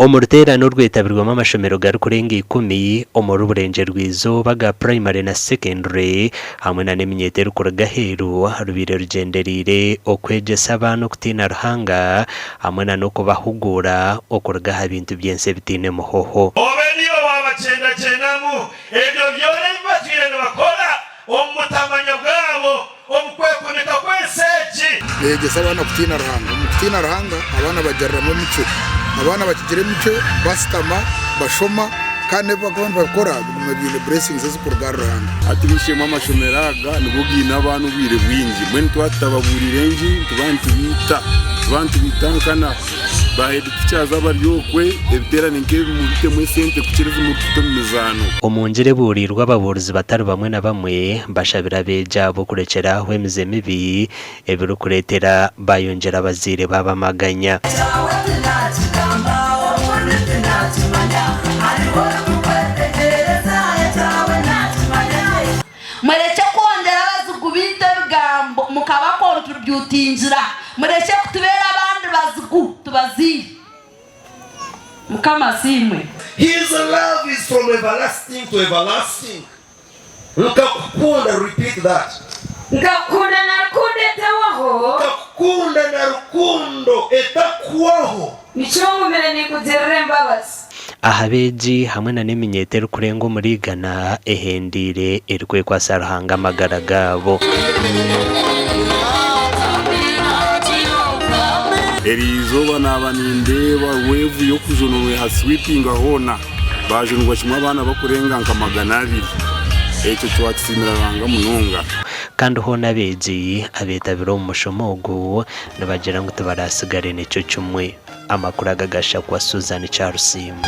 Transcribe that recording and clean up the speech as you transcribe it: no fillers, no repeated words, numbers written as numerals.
Omu ruteerane orwetabirwemu amashomero garikurenga ikumi omuri Burengyerwa-izooba aga purayimare na sekendure hamwe na n'eminyeeto erikuruga aheeru rubaire rugyendereire okwegyesa abaana okutiina Ruhanga hamwe na n'okubahuguura okuruga aha bintu by'ensi ebitaine muhoho. Obe niiwe waabakyenakyenamu ebyo byona ebi batwire nibakora omu butamanya bwabo, omu kwekunika kw'ensi egi. Neeyegyesa abaana kutiina Ruhanga. Omu kutiina Ruhanga, abaana bagiriramu emicwe. Abaana bakigira emicwe, bashutama, bashoma, kandi n'ebi barikuba nibakora biguma biine blessings ezirikuruga ahari Ruhanga. Hati b'eishe-emwe amashomero aga nigo gaine abaana obwire bwingi. Mbwenu twaba tutababuuriire engiri nituba nitubaita. Nituba nitubaita nkana. Ba head teachers abari okwe ebiteerane nk'ebi mubitemu esente kukira ezi murikuta omu mizaano. Omu ngiri ebuuriirwe ababuurizi batari bamwe na bamwe bashabire abeegi abo kurekyera aho emize mibi ebirikureetera bayongyera abazaire baabo amaganya. Murekye kwongyera abazigu baitu ebigambo mukabakontributingira. Murekye kutubeera abandi bazigu tubaziire. Mukama asiimwe. His love is from everlasting to everlasting Nkakukunda repeat that. Nkakukunda na rukundo etahwaho. Nkakukunda na rukundo etakuhwaho. Nikyo ngumire ninkugirira embabazi. Aha beegi hamwe na n'eminyeeto erikurenga omuri igana ehendeire erikwekwatsa Ruhanga amagara gaabo. Eri izooba naaba nindeeba weevu y'okujunurwa eha sweepinga hoona, baajunurwa kimwe abaana bakurenga nka 200. Ekyo twakisiimira Ruhanga munonga. Kandi hoona abeegi abeetabire omu mushomo ogu nibagira ngu tibaraasigare nikyo kimwe. Amakuru aga gashakwa Susan Kyarusiima.